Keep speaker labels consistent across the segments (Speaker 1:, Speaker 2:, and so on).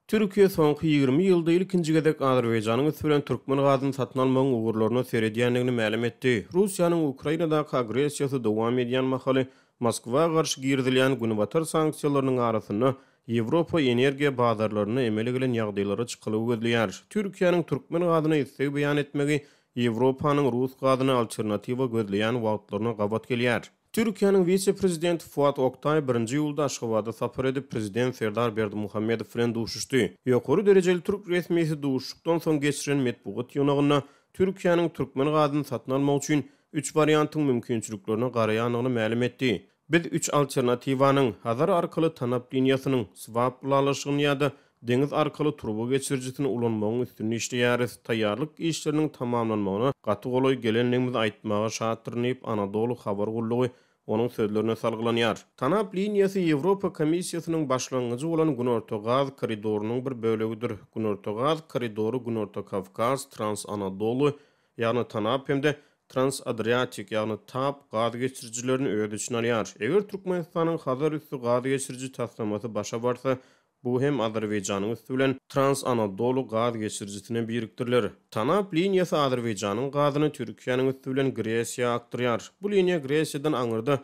Speaker 1: Türkiýe soňky 20 ýylda ilkinji gezek Azerbaýjanyň üsti bilen türkmen gazyny satyn almagyň ugurlaryna seredýändigini mälim etdi. Russiýanyň Ukrainadaky agressiýasy dowam edýän mahaly Moskwa garşy girizilýän günbatar sanksiýalarynyň arasynda Ýewropa energiýa bazarlarynda emele gelen ýagdaýlara çykalga gözleýär. Türkiýäniň türkmen gazyna isleg beýan etmegi Ýewropanyň rus gazyna alternatiwa gözleýän wagtlaryna gabat gelýär. Türkiýäniň wise-prezidenti Fuat Oktaý birinji iýulda Aşgabada sapar edip, prezident Serdar Berdimuhamedow bilen duşuşdy. Ýokary derejeli türk resmisi duşuşykdan soň geçiren metbugat ýygnagynda Türkiýäniň türkmen gazyny satyn almak üçin üç wariantyň mümkinçiliklerine garaýandygyny mälim etdi. Biz üç alternatiwanyň, Hazar arkaly tanap liniýasynyň, swap ylalaşygyny ýa-da deňiz arkaly turba geçirijisini ulanmagyň üstünde işleýäris. Taýýarlyk işleriniň tamamlanmagyna gaty golaý gelendigimizi aýtmaga şatdyryn diýip, Anadolu habar gullugy onuň sözlerine salgylanýar. Tanap liniýasy Ýewropa Komissiýasynyň başlangyjy bolan Günorta gaz koridorynyň bir bölegidir. Günorta gaz koridory Günorta Kawkaz, Trans-Anadolu, ýagny tanap hem-de Trans-Adriatik, ýagny tap gaz geçirijilerini öz içine alýar. Eger Türkmenistanyň Hazar üsti gaz geçiriji taslamasy başa barsa, bu hem Azerbaýjanyň üsti bilen Trans-Anadolu gaz geçirijisine birikdiriler. Tanap liniýasy Azerbaýjanyň gazyny Türkiýäniň üsti bilen Gresiýa akdyrýar. Bu liniýa Gresiýadan aňyrda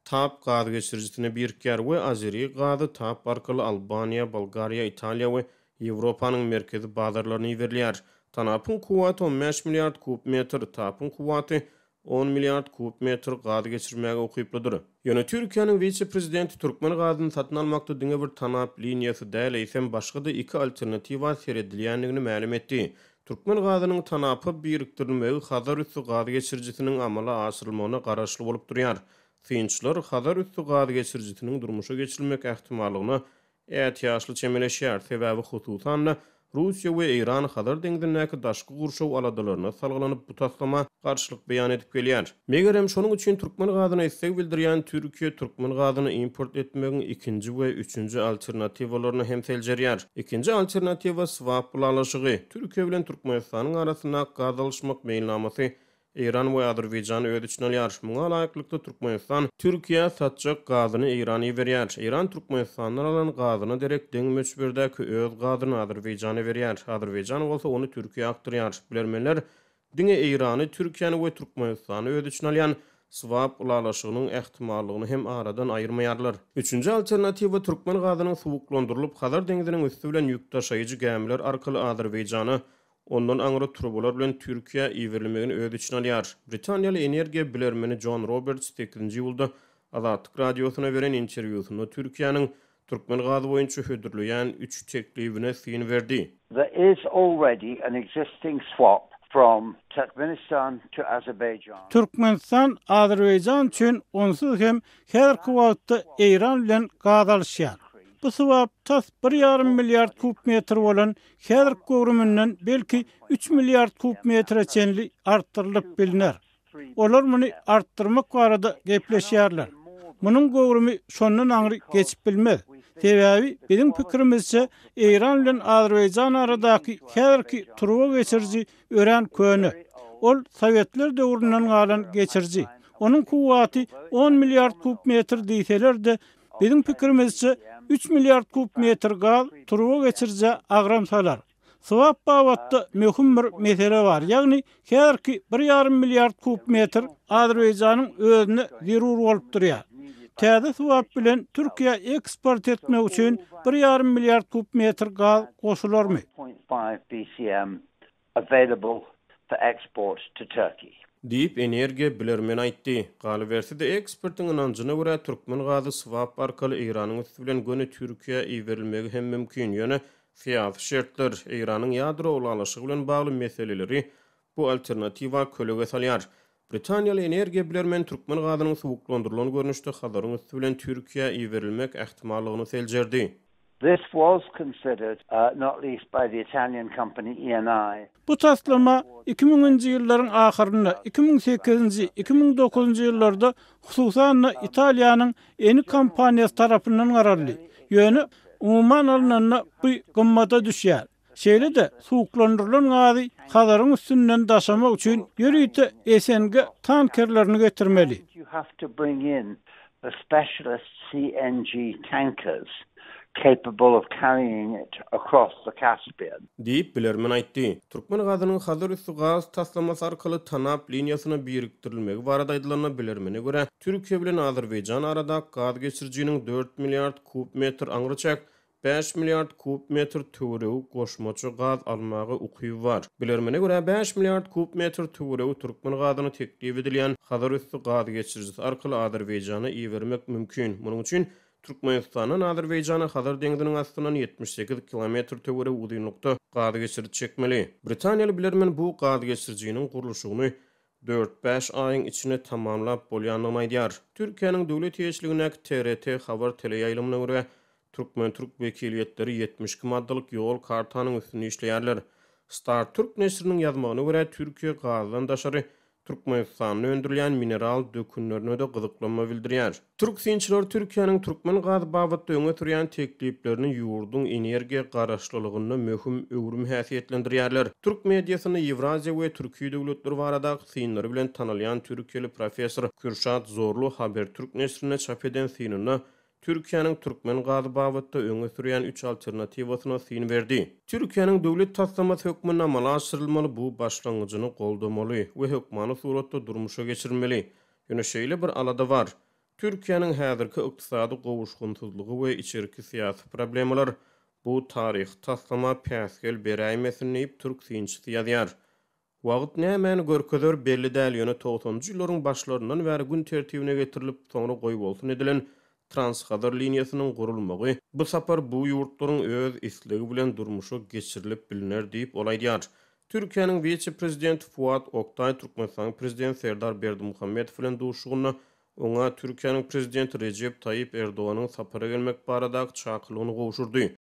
Speaker 1: TAP gaz geçirijisine birikýär we azeri gazy TAP arkaly Albaniýa, Bolgariýa, Italiýa we Ýewropanyň merkezi bazarlaryna iberilýär. TANAP-yň kuwwaty 15 milliard kub metr, TAP-yň kuwwaty on milliard kub metr gaz geçirmäge ukyplydyr. Ýöne Türkiýäniň wise-prezidenti türkmen gazyny satyn almakda diňe bir TANAP liniýasy däl, eýsem başga-da iki alternatiwa seredilýändigini mälim etdi. Türkmen gazynyň TANAP-a birikdirilmegi Hazar üsti gaz geçirijisiniň amala aşyrylmagyna garaşly bolup durýar. Synçylar Hazar üsti gaz geçirijisiniň durmuşa geçirilmek ähtimallygyna ätiýaçly çemeleşýär, sebäbi hususan-da, Russiýa we Eýran Hazar deňzindäki daşky gurşaw aladalaryna salgylanyp bu taslama garşylyk beýan edip gelýär. Megerem, şonuň üçin türkmen gazyna isleg bildirýän Türkiýe türkmen gazyny import etmegiň ikinji we üçünji alternatiwalaryny hem seljerýär. Ikinji alternatiwa swap ylalaşygy. Türkiýe bilen Türkmenistanyň arasyndaky gaz alyşmak meýilnamasy Eýran we Azerbaýjany öz içine alýar. Muňa laýyklykda Türkmenistan Türkiýä satjak gazyny Eýrana iberýär. Eýran Türkmenistandan alan gazyna derek deň möçberdäki öz gazyny Azerbaýjana berýär. Azerbaýjan bolsa ony Türkiýä akdyrýar. Bilermenler diňe Eýrany, Türkiýäni we Türkmenistany öz içine alýan swap ylalaşygynyň ähtimallygyny hem aradan aýyrmaýarlar. Üçünji alternatiwa türkmen gazynyň suwuklandyrylyp Hazar deňziniň üsti bilen ýük daşaýjy gämiler arkaly Azerbaýjana ondan aňry turbalar bilen Türkiýä iberilmegini öz içine alýar. Britaniýaly energiýa bilermeni Jon Roberts sekizinji iýulda Azatlyk Radiosyna beren interwýusynda Türkiýäniň türkmen gazy boýunça hödürleýän üç teklibine syn berdi.
Speaker 2: There is already an existing swap from Turkmenistan to Azerbaijan.
Speaker 3: Türkmenistan Azerbaýjan üçin onsuz hem häzirki wagtda Eýran bilen gaz alyşýar. Bu swap tas bir ýarym milliard kub metr bolan häzirki göwrüminden belki üç milliard kub metre çenli artdyrylyp bilner. Olar muny artdyrmak barada gepleşýärler. Munuň göwrümi şondan aňry geçip bilmez. Sebäbi, biziň pikirimizçe, Eýran bilen Azerbaýjan aradaky häzirki turba geçiriji örän köne. Ol sowetler döwründen galan geçiriji. Onuň kuwwaty on milliard kub metr diýseler-de, biziň pikirimizçe, üç milliard kub metr gaz turba geçirijä agram salar. Swap babatda möhüm bir mesele bar, ýagny häzirki bir ýarym milliard kub metr Azerbaýjanyň özüne zerur bolup durýar. Täze swap bilen Türkiýä eksport etmek üçin bir ýarym milliard kub metr gaz goşularmy?
Speaker 2: Available for export to Turkey.
Speaker 1: Diýip, energiýa bilermeni aýtdy. Galyberse-de, ekspertiň ynanjyna görä, türkmen gazy swap arkaly Eýranyň üsti bilen göni Türkiýä iberilmegi hem mümkin. Ýöne syýasy şertler, Eýranyň ýadro ylalaşygy bilen bagly meseleleri bu alternatiwa kölege salýar. Britaniýaly energiýa bilermen türkmen gazynyň suwuklandyrylan görnüşde Hazaryň üsti bilen Türkiýä iberilmek ähtimallygyny seljerdi.
Speaker 2: This was considered, not least by the Italian company ENI.
Speaker 3: Bu taslama iki müňünji ýyllaryň ahyrynda, 2008-nji, 2009-njy ýyllarda, hususan-da, Italiýanyň Eni kompaniýasy tarapyndan garaldy. Ýöne, umuman alnanda, bu gymmada düşýär. Şeýle-de, suwuklandyrylan gazy Hazaryň üstünden daşamak üçin ýörite SNG tankerlerini getirmeli.
Speaker 2: Capable of carrying it across the Caspian.
Speaker 1: Diýip, bilermen aýtdy. Türkmen gazynyň Hazar üsti gaz taslamasy arkaly tanap liniýasyna birikdirilmegi barada aýdylanda, bilermene görä, Türkiýe bilen Azerbaýjan aradaky gaz geçirijiniň dört milliard kub metr aňryçäk bäş milliard kub metr töweregi goşmaça gaz almaga ukyby bar. Bilermene görä, bäş milliard kub metr töweregi türkmen gazyny teklip edilýän Hazar üsti gaz geçirijisi arkaly Azerbaýjana ibermek mümkin. Munuň üçin Türkmenistandan Azerbaýjana Hazar deňziniň astyndan 78 kilometr töweregi uzynlykda gaz geçiriji çekmeli. Britaniýaly bilermen bu gaz geçirijiniň gurluşygyny dört-bäş aýyň içinde tamamlap bolýandygyny aýdýar. Türkiýäniň döwlet eýeçiligindäki TRT Haber teleýaýlymyna görä, türkmen-türk wekiliýetleri 72 maddalyk ýol kartanyň üstünde işleýärler. Star Türk neşiriniň ýazmagyna görä, Türkiýe gazdan daşary Türkmenistanda öndürilýän mineral dökünlerine-de gyzyklanma bildirýär. Türk synçylary Türkiýäniň türkmen gazy babatda öňe sürýän tekliplerini ýurduň energiýa garaşlylygynda möhüm öwrüm häsiýetlendirýärler. Türk mediasynda Ýewraziýa we türki döwletler baradaky synlary bilen tanalýan türkiýeli professor Kürşat Zorlu Habertürk neşirinde çap eden synynda Türkiýäniň türkmen gazy babatda öňe sürýän üç alternatiwasyna syn berdi. Türkiýäniň döwlet taslamasy hökmünde amala aşyrylmaly bu başlangyjyny goldamaly we hökmany suratda durmuşa geçirilmeli. Ýöne şeýle bir alada bar. Türkiýäniň häzirki ykdysady gowuşgynsyzlygy we içerki syýasy problemalar bu taryhy taslama päsgel beräýmesin diýip, türk synçysy ýazýar. Wagt nämäni görkezer belli däl, ýöne togsanynjy ýyllaryň başlaryndan bäri gün tertibine getirilip, soňra goýbolsun edilen Transhazar liniýasynyň gurulmagy bu sapar bu ýurtlaryň öz islegi bilen durmuşa geçirilip bilner diýip, ol aýdýar. Türkiýäniň wise-prezidenti Fuat Oktaý Türkmenistanyň prezidenti Serdar Berdimuhamedow bilen duşuşygynda oňa Türkiýäniň prezidenti Rejep Taýyp Erdoganyň sapara gelmek baradaky çakylygyny gowşurdy.